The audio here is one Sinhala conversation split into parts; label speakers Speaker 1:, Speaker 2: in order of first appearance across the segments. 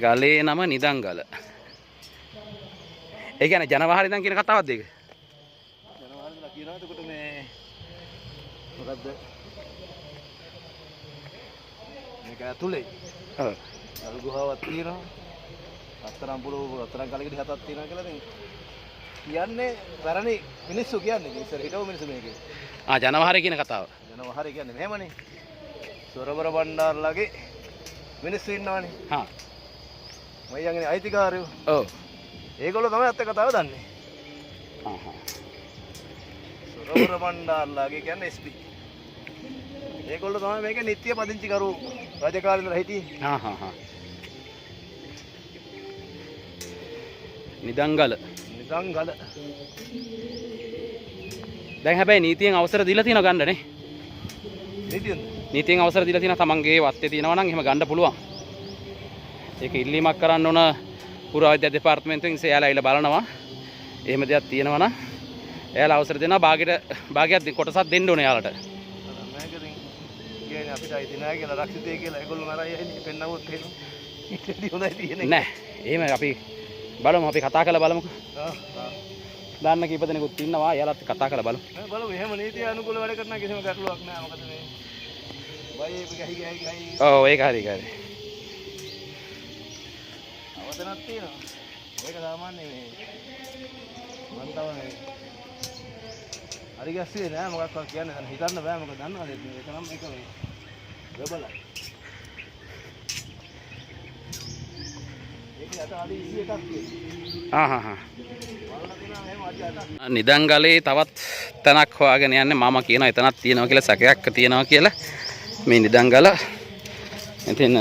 Speaker 1: ගලේ නම නිදංගල. ඒ කියන්නේ ජනවහර ඉඳන් කියන කතාවක්ද ඒක?
Speaker 2: ජනවහර ඉඳලා කියනවා. එතකොට මේ මොකද්ද? මේක ඇතුලේ.
Speaker 1: ඔව්.
Speaker 2: ගල් ගුහාවක් තියෙනවා. රත්තරන් පුලෝ රත්තරන් කලකිරි හතක් තියෙනවා කියලා දැන් කියන්නේ පැරණි මිනිස්සු කියන්නේ. ඉතින් ඉස්සර හිටව මිනිස්සු මේකේ.
Speaker 1: ආ ජනවහරේ කියන කතාව.
Speaker 2: ජනවහරේ කියන්නේ මෙහෙමනේ. සොරබර බණ්ඩාරලගේ මිනිස්සු ඉන්නවනේ.
Speaker 1: හා.
Speaker 2: මයියන්ගේ අයිතිකාරයෝ.
Speaker 1: ඔව්.
Speaker 2: ඒගොල්ලෝ තමයි ඇත්ත කතාව දන්නේ.
Speaker 1: ආ හා.
Speaker 2: සොරබර බණ්ඩාරලගේ කියන්නේ SP. ඒගොල්ලෝ තමයි මේකේ නිත්‍ය පදිංචිකරු රජ කාලේ ඉඳලා හිටියේ.
Speaker 1: හා හා හා. නිදංගල.
Speaker 2: නිදංගල.
Speaker 1: දැන් හැබැයි නීතියෙන් අවසර දීලා තියෙනවා ගන්න නේ.
Speaker 2: නීතියෙන්ද?
Speaker 1: නීතියෙන් අවසර දීලා තියෙනවා තමන්ගේ වත්තේ තියෙනවා නම් එහෙම ගන්න පුළුවන්. ඒක ඉල්ලීමක් කරන්න ඕන පුරාවිද්‍යා දෙපාර්තමේන්තුවෙන් ඉතින් එයාලා ඇවිල්ලා බලනවා. එහෙම දෙයක් තියෙනවා නම් එයාලා අවසර දෙනවා භාගයක් කොටසක් දෙන්න ඕනේ එයාලට.
Speaker 2: මේක ඉතින් කියන්නේ අපිට අයිති නෑ කියලා රක්ෂිතය කියලා ඒගොල්ලෝ මරයි ඇයි පෙන්නවොත් එහෙම. ඊට වැඩි හොඳයි තියෙන එක.
Speaker 1: නෑ. එහෙම අපි බලමු, අපි කතා කරලා බලමුකෝ.
Speaker 2: ආ ආ.
Speaker 1: දන්න කීප දෙනෙකුත් ඉන්නවා. එයාලත් කතා කරලා බලමු.
Speaker 2: නෑ බලමු, එහෙම නීතිය අනුකූල වැඩ කරන කිසිම ගැටලුවක් නෑ. මොකද මේ බයි ගහි ගහි ගහි.
Speaker 1: ඔව් ඒක හරි, ඒක හරි.
Speaker 2: අවතනක් තියෙනවා. ඒක සාමාන්‍ය මේ මං තව මේ හරි ගැස්සුවේ නෑ මොකක්වත් කියන්නේ. දැන් හිතන්න බෑ මොකද දන්නවද ඒක නම් ඒක මේ ප්‍රබලයි. ඒක යට අඩි 21ක් තියෙනවා.
Speaker 1: ආ හා හා.
Speaker 2: බලලා තියෙනවා එහෙම අඩි 8ක්.
Speaker 1: නිදංගලේ තවත් තැනක් හොයාගෙන යන්නේ මාමා කියනවා එතනක් තියෙනවා කියලා, සැකයක් තියෙනවා කියලා මේ නිදංගල. ඉතින්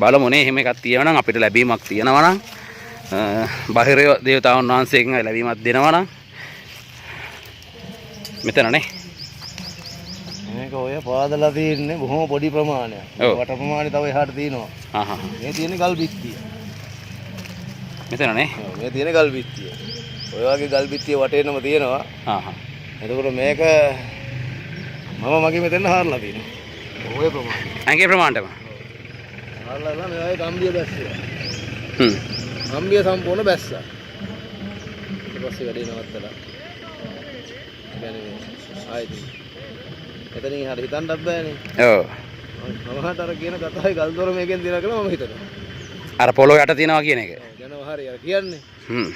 Speaker 1: බලමු නේ, එහෙම එකක් තියෙනවා නම් අපිට ලැබීමක් තියෙනවා නම්, බාහිර දේවතාවුන් වහන්සේගෙන් ලැබීමක් දෙනවා නම් මෙතන නේ.
Speaker 2: මේක ඔය පාදලා තියෙන්නේ බොහොම පොඩි ප්‍රමාණයක්.
Speaker 1: ඔව්.
Speaker 2: වට ප්‍රමාණය තව එහාට තියෙනවා.
Speaker 1: ආ හා.
Speaker 2: මේ තියෙන්නේ ගල් බිත්තිය.
Speaker 1: මෙතන නේ.
Speaker 2: ඔව්, මේ තියෙන්නේ ගල් බිත්තිය. ඔය වගේ ගල් බිත්තිය වටේනම තියෙනවා.
Speaker 1: ආ හා.
Speaker 2: එතකොට මේක මම මගේ මෙතන හාරලා තියෙනවා. ඔය ප්‍රමාණය.
Speaker 1: ඇඟේ ප්‍රමාණයටම.
Speaker 2: හාරලා මේ වගේ ගම්බිය බැස්සුවා.
Speaker 1: හ්ම්.
Speaker 2: ගම්බිය සම්පූර්ණ බැස්සා. ඊට පස්සේ වැඩේ නවත්තලා. ඒ කියන්නේ මේ ආයෙත් එතනින් එහාට හිතන්නත් බෑනේ.
Speaker 1: ඔව්.
Speaker 2: මම හට අර කියන කතාවේ ගල්දොර මේකෙන් දෙනවා කියලා මම හිතනවා.
Speaker 1: අර පොළොව යට තියෙනවා කියන එක.
Speaker 2: ඔව්, ජනවහරේ අර කියන්නේ.
Speaker 1: හ්ම්.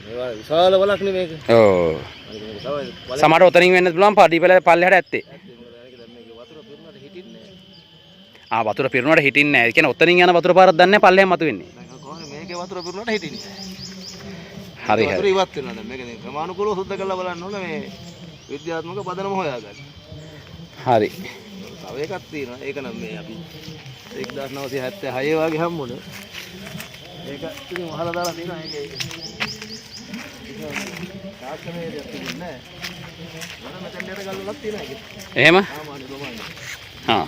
Speaker 2: මේවා විශාල වලක් නේ මේක.
Speaker 1: ඔව්.
Speaker 2: අනික මේක තමයි වල
Speaker 1: සමහර ඔතනින් වෙන්න පුළුවන් පඩි පෙළ පල්ලෙහාට ඇත්තේ.
Speaker 2: ඇත්තේ. මොකද අනික දැන් මේක වතුර පිරුණාට හිටින්නේ නෑ.
Speaker 1: ආ වතුර පිරුණාට හිටින්නේ නෑ. ඒ කියන්නේ ඔතනින් යන වතුර පාරක් දන්නේ නෑ පල්ලෙහාම මතුවෙන්නේ.
Speaker 2: දැන් කොහොමද මේකේ වතුර පිරුණාට හිටින්නේ නෑ.
Speaker 1: හරි
Speaker 2: වතුර
Speaker 1: හරි.
Speaker 2: ඉවත් වෙනවා දැන් මේක දැන් ක්‍රමානුකූලව සුද්ධ කරලා බලන්න ඕන මේ විද්‍යාත්මක පදනම හොයාගන්න.
Speaker 1: හරි.
Speaker 2: තව එකක් තියෙනවා. ඒක නම් මේ අපි 1976 වගේ හම්බුනේ. ඒක ඉතින් වහලා දාලා තියෙනවා. ඒකේ තාක්ෂණයේ දෙයක් තිබුණේ නෑ. මොන මෙතෙන් යට ගල් වලක් තියෙනවා ඒකේ.
Speaker 1: එහෙම?
Speaker 2: සාමාන්‍ය ප්‍රමාණය.
Speaker 1: හා.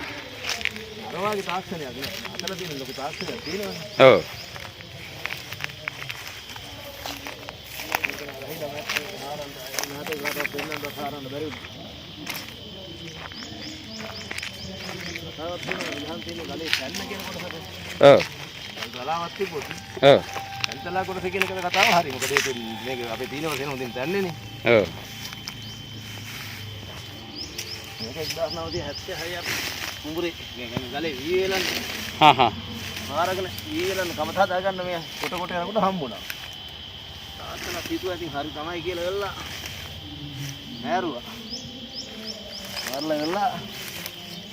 Speaker 2: අර වගේ තාක්ෂණයක් නෑ. අතන තියෙන ලොකු තාක්ෂණයක් තියෙනවනේ.
Speaker 1: ඔව්.
Speaker 2: මේක නෑ රහිලා මැත්තේ හාරන්න නැහට කාටවත් දෙන්නවත් හාරන්න බැරි වුණා. කතාවක් තියෙනවා විහාන් තියෙන ගලේ පැන්න කියන කොටසට.
Speaker 1: ඔව්.
Speaker 2: ගලාවක් තිබ්බොත්
Speaker 1: ඔව්.
Speaker 2: පැන්තලා කොටස කියන එක කතාව හරි. මොකද ඒක මේක අපේ තියෙනවා තියෙන හොඳින් තැන්නේනේ.
Speaker 1: ඔව්.
Speaker 2: මේක 1976 අපි කුඹුරේ කියන්නේ ගලේ වී වේලන්නේ.
Speaker 1: හා හා.
Speaker 2: මාරගෙන වී වේලන්න කමත හදාගන්න මේ කොට කොට යනකොට හම්බුණා. තාත්තලා හිතුවා ඉතින් හරි තමයි කියලා වෙලා නෑරුවා. මාරලා වෙලා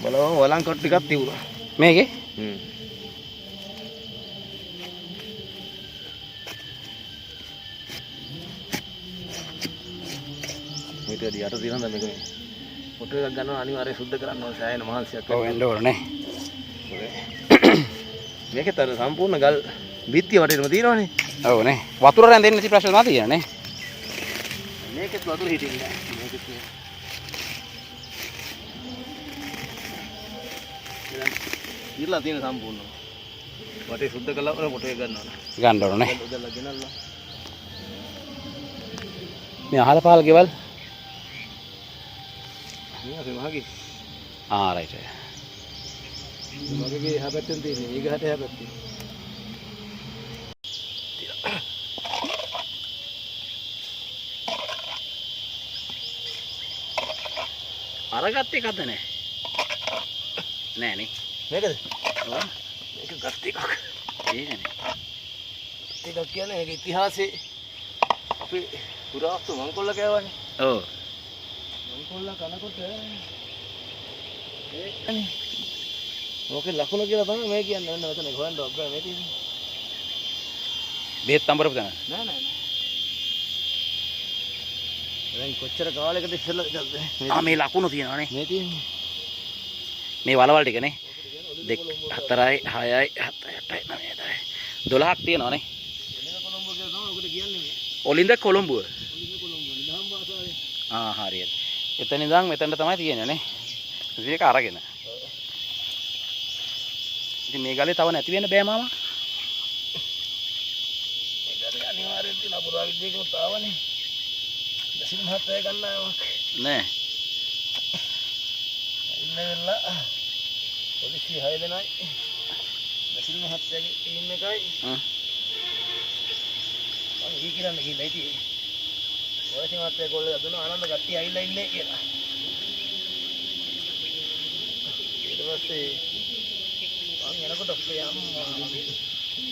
Speaker 2: බලවම වලං කොට ටිකක් තිබුණා.
Speaker 1: මේකේ?
Speaker 2: හ්ම්. මේක යට තියෙනවා දැන් මේක මේ ෆොටෝ එකක් ගන්නවා අනිවාර්යයෙන් සුද්ධ කරන්න ඕන සෑහෙන මහන්සියක්.
Speaker 1: ඔව් එන්න ඕන නේ.
Speaker 2: මේකත් අර සම්පූර්ණ ගල් බිත්තිය වටේටම තියෙනවනේ.
Speaker 1: ඔව් නේ. වතුර රැඳෙන්නේ නැති ප්‍රශ්න තමයි තියෙන්නේ නේ.
Speaker 2: මේකෙත් වතුර හිටින්නේ නෑ. මේකෙත් මේ ඉරලා තියෙන සම්පූර්ණව. වටේ සුද්ධ කරලා ඔය ෆොටෝ එක ගන්න ඕන.
Speaker 1: ගන්න ඕන නේ.
Speaker 2: උදලා ගෙනල්ලා.
Speaker 1: මේ අහල පහල ගෙවල්.
Speaker 2: මේ අපේ මහගේ.
Speaker 1: ආ රයිට්.
Speaker 2: මගගේ එහා පැත්තෙන් තියෙන්නේ. ඊගහට එහා පැත්තෙන්.
Speaker 1: අරගත්ත එකක්ද නෑ? නෑ නේ.
Speaker 2: මේකද?
Speaker 1: ඔව්.
Speaker 2: මේක ගත් එකක්.
Speaker 1: ඒකනේ.
Speaker 2: එකක් කියන්නේ ඒක ඉතිහාසේ අපේ පුරාවස්තු මංකොල්ල කෑවනේ.
Speaker 1: ඔව්.
Speaker 2: මංකොල්ල කනකොට ඒ ඕකේ ලකුණ කියලා තමයි මේ කියන්නේ. ඔන්න මෙතන හොයන්න බෑ මේ තියෙන්නේ.
Speaker 1: බෙහෙත් තඹරපු තැන.
Speaker 2: නෑ නෑ නෑ. දැන් කොච්චර කාලයකද ඉස්සෙල්ලා එකක්ද?
Speaker 1: ආ මේ ලකුණු තියෙනවානේ.
Speaker 2: මේ තියෙන්නේ.
Speaker 1: මේ වලවල් ටිකනේ. 2 4 6 7 8 9 10 12ක් තියෙනවානේ.
Speaker 2: ඔලිඳ කොළඹ කියලා තමයි ඔකට කියන්නේ මේ.
Speaker 1: ඔලිඳ කොළඹුව.
Speaker 2: ඔලිඳ කොළඹ නිදහම් භාෂාවේ.
Speaker 1: ආ හරියට. එතන ඉඳන් මෙතනට තමයි තියෙන්නේ නේ. ඉතින් ඒක අරගෙන. ඉතින් මේ ගලේ තව නැති වෙන්න බෑ මාමා.
Speaker 2: මේ ගලේ අනිවාර්යෙන් තියෙන පුරාවිද්‍යකම තාවනේ. දසින් මහත්තයා ගන්නාවක්.
Speaker 1: නෑ.
Speaker 2: ඉන්න වෙලා පොලිසිය 6 දෙනයි. දසින් මහත්තයාගේ ටීම් එකයි.
Speaker 1: හ්ම්.
Speaker 2: මං ඊ කියන්න ගිහිල්ලා හිටියේ. පොලිසිය මහත්තයා කෝල් එකක් දුන්නා ආනන්ද කට්ටිය ඇවිල්ලා ඉන්නේ කියලා. ඊට පස්සේ මං එනකොට අපේ අම්මා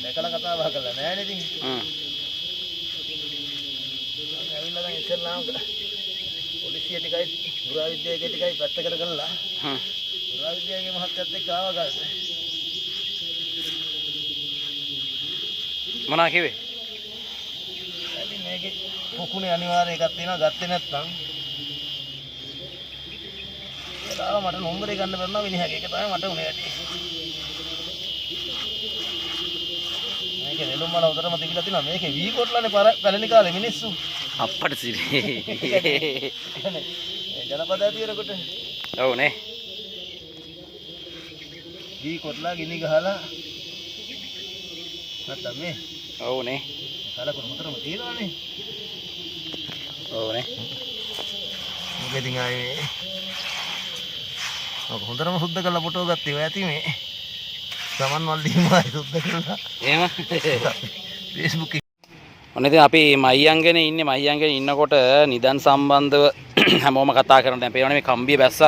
Speaker 2: දැකලා කතා බහ කරලා නෑනේ ඉතින්.
Speaker 1: හ්ම්.
Speaker 2: මං ඇවිල්ලා දැන් ඉස්සෙල්ලාම පොලිසිය ටිකයි පුරාවිද්‍යාවේ ටිකයි පැත්තකට කරලා
Speaker 1: හ්ම්.
Speaker 2: පුරාවිද්‍යාවේ මහත්තයත් එක්ක ආවා ගාවට.
Speaker 1: මොනවා කිව්වේ?
Speaker 2: ඉතින් මේකේ පොකුණේ අනිවාර්ය එකක් තියෙනවා ගත්තේ නැත්නම් ඒලා මට නම්බරේ ගන්න බැන්නා මිනිහාගේ. ඒක තමයි මට උනේ වැඩි. මේකේ නෙළුම් මල උතරම තිබිලා තියෙනවා. මේකේ වී කොටලානේ පැලෙන කාලේ මිනිස්සු.
Speaker 1: අප්පට සිරි.
Speaker 2: මේ ජනපද ඇති වෙනකොට
Speaker 1: ඔව් නේ.
Speaker 2: වී කොටලා ගිනි ගහලා නැත්තම් මේ
Speaker 1: ඔව් නේ.
Speaker 2: සලකුණු හතරම තියෙනවානේ.
Speaker 1: ඔව් නේ.
Speaker 2: මේක ඉතින් ආයේ ඔක හොඳටම සුද්ධ කරලා ෆොටෝ ගත්තේ ඔය ඇති මේ සමන් මල්ලීම ආයේ සුද්ධ කරලා
Speaker 1: එහෙම.
Speaker 2: Facebook එකේ.
Speaker 1: ඔන්න ඉතින් අපි මහියංගනේ ඉන්නේ. මහියංගනේ ඉන්නකොට නිදන් සම්බන්ධව හැමෝම කතා කරන දැන් පේනවනේ මේ කම්බිය බැස්ස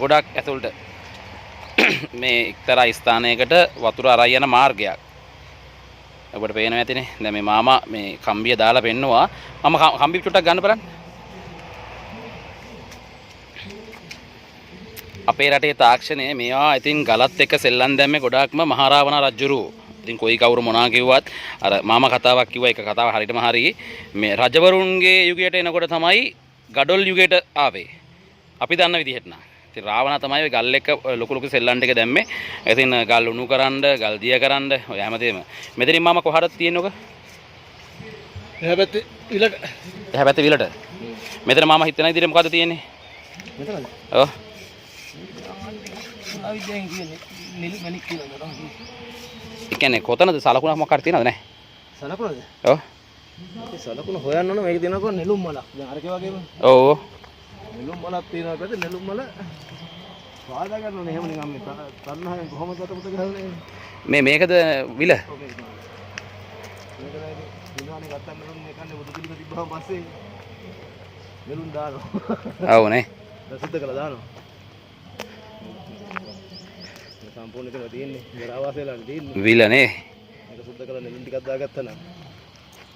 Speaker 1: ගොඩක් ඇතුළට. මේ එක්තරා ස්ථානයකට වතුර අරයි යන මාර්ගයක්. ඔබට පේනවා ඇතිනේ. දැන් මේ මාමා මේ කම්බිය දාලා පෙන්නවා. මම කම්බි චුට්ටක් ගන්න බලන්න. අපේ රටේ තාක්ෂණය මේවා ඉතින් ගලත් එක්ක සෙල්ලම් දැම්මේ ගොඩාක්ම මහරාවණ රජුරු. ඉතින් කොයි කවුරු මොනවා කිව්වත් අර මාමා කතාවක් කිව්වා. ඒක කතාව හරියටම හරි. මේ රජවරුන්ගේ යුගයට එනකොට තමයි ගඩොල් යුගයට ආවේ. අපි දන්න විදිහට නම්. ඉතින් රාවණා තමයි ඔය ගල් එක්ක ලොකු ලොකු සෙල්ලම් ටික දැම්මේ. ඉතින් ගල් උණු කරන්න, ගල් දිය කරන්න, ඔය හැමදේම. මෙතනින් මාමා කොහටද තියෙන්නේ ඔක?
Speaker 2: එහා පැත්තේ විලට.
Speaker 1: එහා පැත්තේ විලට. මෙතන මාමා හිතන විදිහට මොකද්ද තියෙන්නේ?
Speaker 2: මෙතනද?
Speaker 1: ඔව්.
Speaker 2: පුරාවිද්‍යාවෙන් කියන්නේ නිල් මණික් කියලා තමයි.
Speaker 1: ඒ කියන්නේ කොතනද සලකුණක් මොකක් හරි තියෙනවද නැහැ?
Speaker 2: සලකුණද?
Speaker 1: ඔව්.
Speaker 2: ඒ සලකුණ හොයන්න ඕන. මේක තියෙනකො නෙළුම් මලක්. දැන් අරකේ වගේම.
Speaker 1: ඔව් ඔව්.
Speaker 2: නෙළුම් මලක් තියෙනවා පැත්තේ නෙළුම් මල වාදා ගන්න ඕනේ. එහෙම නිකන් මේ තණ්හාවෙන් කොහොමද අතපොත ගහන්නේ?
Speaker 1: මේ මේකද විල?
Speaker 2: ඔව් මේක තමයි. මේක තමයි විනාඩි ගත්තන් නෙළුම් මේ කන්නේ බුදු පිළිම තිබ්බහම පස්සේ නෙළුම් දානවා.
Speaker 1: ඔව් නේ.
Speaker 2: සුද්ධ කරලා දානවා. මේ සම්පූර්ණ එකම තියෙන්නේ. ඉතින් ආවාස වෙලානේ තියෙන්නේ.
Speaker 1: විල නේ.
Speaker 2: මේක සුද්ධ කරලා නෙළුම් ටිකක් දාගත්තා නම්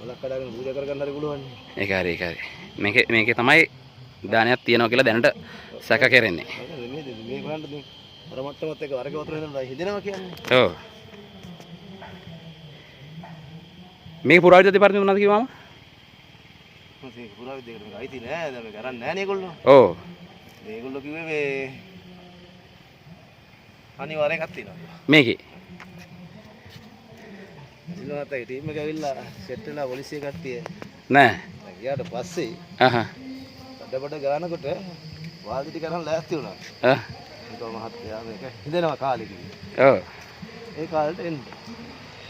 Speaker 2: මලක් කඩාගෙන පූජා කරගන්න හරි පුළුවන්.
Speaker 1: ඒක හරි ඒක හරි. මේකේ තමයි දානයක් තියෙනවා කියලා දැනට සැක කෙරෙන්නේ.
Speaker 2: මේ මේ බලන්න මේ අර මට්ටමත් එක්ක වරක වතුර හදනවා හිදෙනවා කියන්නේ.
Speaker 1: ඔව්. මේක පුරාවිද්‍යා දෙපාර්තමේන්තුව මොනවද කිව්වම?
Speaker 2: මේක පුරාවිද්‍යාවකට මේක අයිති නෑ. දැන් මේක අරන් නෑනේ ඒගොල්ලෝ.
Speaker 1: ඔව්.
Speaker 2: මේගොල්ලෝ කිව්වේ මේ අනිවාර්යෙන් එකක් තියෙනවා කියලා.
Speaker 1: මේකේ.
Speaker 2: සිල්වනත් ටීම් එක ඇවිල්ලා සෙට් වෙලා පොලිසිය කට්ටිය.
Speaker 1: නෑ.
Speaker 2: දැන් ගියාට පස්සේ
Speaker 1: අහහ.
Speaker 2: බඩ ගානකොට වාල්දි ටික අරන් ලෑස්ති වුණා.
Speaker 1: ආ.
Speaker 2: ඒක මහත්තයා මේක හින්දෙනවා කාලෙකින්.
Speaker 1: ඔව්.
Speaker 2: ඒ කාලෙට එන්න.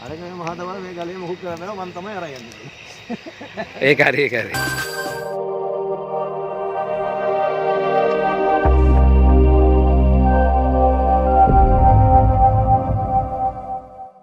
Speaker 2: අරගෙන මහ දවල් මේ ගලේ මොහු කරනවා මං තමයි අරන් යන්නේ.
Speaker 1: ඒක හරි ඒක හරි.